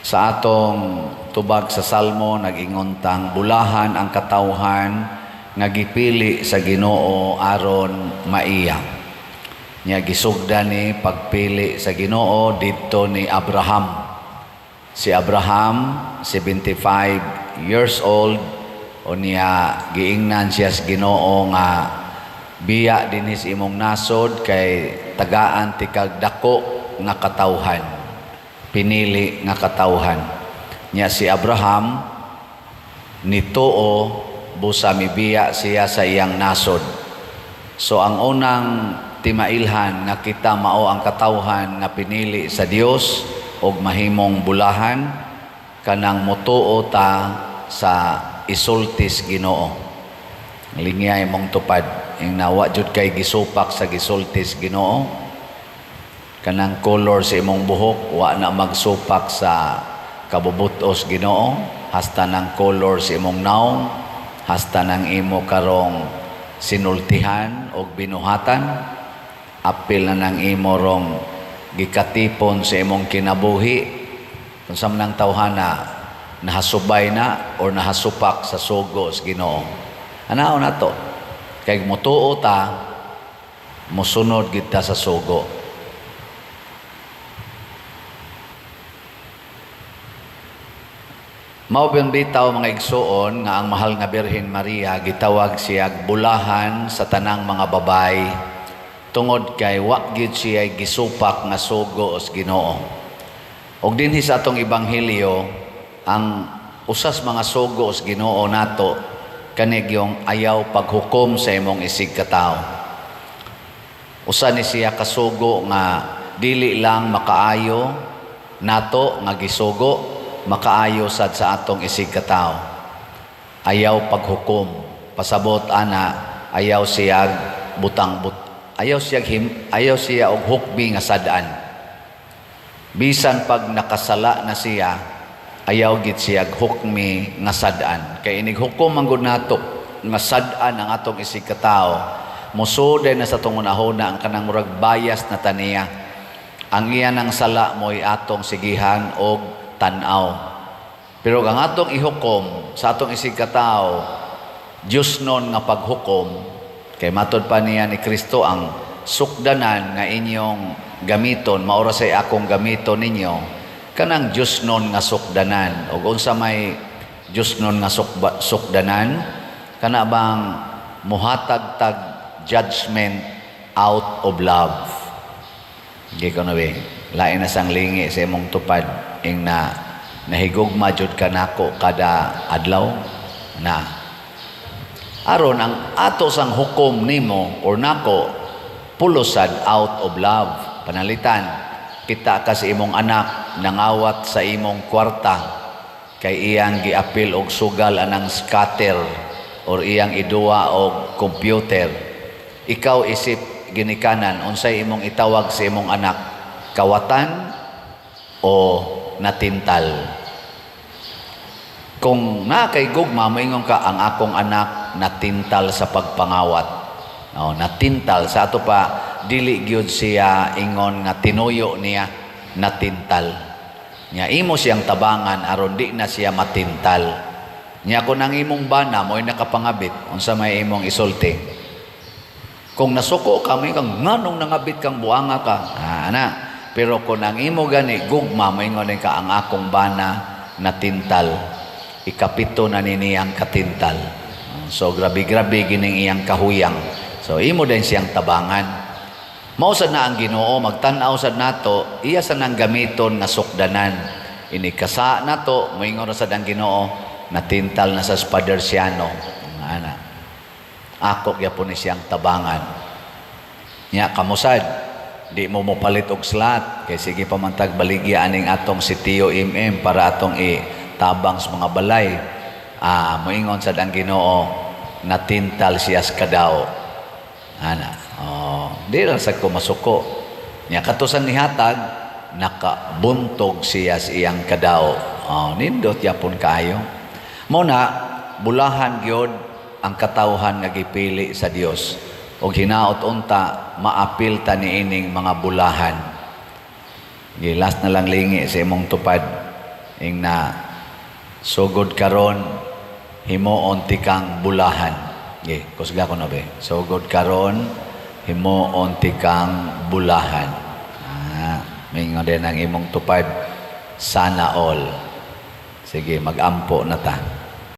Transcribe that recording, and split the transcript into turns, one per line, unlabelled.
Sa atong tubag sa Salmo, nag-ingon tang bulahan ang katawhan nga gipili sa Ginoo aron maiya. Nya gisugdan ni pagpili sa Ginoo didto ni Abraham. Si Abraham, 75 years old, unya giingnan siya sa Ginoo nga biya dinhi sa imong nasod kay tagaan ti kag dako nga katawhan, pinili nga katawhan. Nya si Abraham nituo busa mibiya siya sa iyang nasod. So ang unang timailhan nga kita mao ang katawhan nga pinili sa Dios og mahimong bulahan, kanang mutuo ta sa isultis Ginoo. Lingyay mong tupad ing nawa jud kay gisupak sa gisultis Ginoo. Kanang color sa imong buhok wa na magsupak sa kabubutos Ginoo, hasta nang color sa imong naong, hasta nang imo karong sinultihan og binuhatan, apil na nang imo rong gikatipon sa imong kinabuhi. Kung sa manang tawhana nahasubay na or nahasupak sa sugo sa Ginoo. Anaon na to? Kay mutuo ta, musunod kita sa sugo. Mao bitaw mga igsuon nga ang mahal nga Birhen Maria gitawag siya bulahan sa tanang mga babay tungod kay wa gyud siya gisupak nga sugo sa Ginoo. Og dinhi sa atong ebanghelyo, ang usas mga sugo sa Ginoo nato kanig yung ayaw paghukom sa imong isig katawo. Usa ni siya kasugo nga dili lang makaayo nato nga gisugo, makaayo sad sa atong isig katawo. Ayaw paghukom. Pasabot ana, ayaw siya butang but, ayaw siya him, ayaw siya og hukbi nga sad-an. Bisan pag nakasala na siya, ayaw gid siya hukmi nga sad-an. Kay inig hukom man gud nato nga sad-an ang atong isig katawo, musuday na sa tungunahona ang kanang murag bias na taniya. Ang iya nang sala mo'y atong sigihan og tan-aw. Pero ang atong ihukom sa atong isig katawo, Diyos nun nga paghukom, kay matod pa niya ni Kristo ang sukdanan nga inyong gamiton, maura say akong gamiton ninyo, kanang Diyos nun nga sukdanan. Og unsa may Diyos nun nga sukdanan, kana bang muhatag tag judgment out of love. Hindi ko na be, lain na sang lingi sa imong tupad, ing na nahigugma jud ka nako kada adlaw na. Aron ang ato sang hukom nimo or nako pulosad out of love. Panalitan, kita ka sa imong anak nangawat sa imong kwarta kay iyang giapil og sugal anang scatter or iyang iduwa og computer. Ikaw isip ginikanan unsay imong itawag sa imong anak, kawatan o natintal? Kung na kay gugma, moingon ka ang akong anak natintal sa pagpangawat. Oh, natintal sa ato pa dili gyud siya ingon nga tinuyo niya, natintal. Nya imo siyang tabangan aron di na siya matintal. Nya kun ang imong bana mo'y nakapangabit, unsa may imong isulti? Kung nasuko ka, moingon kang nganong nangabit kang buanga ka. Ah, ana. Pero kung ang imo gani gugma, moingon ka ang akong bana natintal. Ikapito na ni niyang katintal. So grabe-grabe gining iyang kahuyang. So imo din siyang tabangan. Mao sad na ang Ginoo magtan-aw sad nato, iya sad nang gamiton nga sukdanan. Inikasa nato, moingon ra sad ang Ginoo, natintal na sa Spadersiano. Ana. Ako gyapon ni siyang tabangan. Nya kamusad, di mo mopalit og slot kay sige pa man tag baligya aning atong si Tio MM para atong itabang sa mga balay. Moingon sad ang Ginoo, natintal siya sa kadaw. Ana, oh, di ra sad ko masuko. Nya katusan nihatag, nakabuntog siya sa iyang kadaw. Oh, nindot yapon kaayo. Mo na bulahan gyud ang katawhan nga gipili sa Dios. Og hinaot unta maapil ta niining mga bulahan. Gilas na lang lingi sa imong tupad. Ingna, sugod karon, himuon tikang bulahan. Okay, kusga ko na be. Sugod karon, himuon tikang bulahan. Ah, mingon din ang imong tupad, "Sana all." Sige, magampo na ta.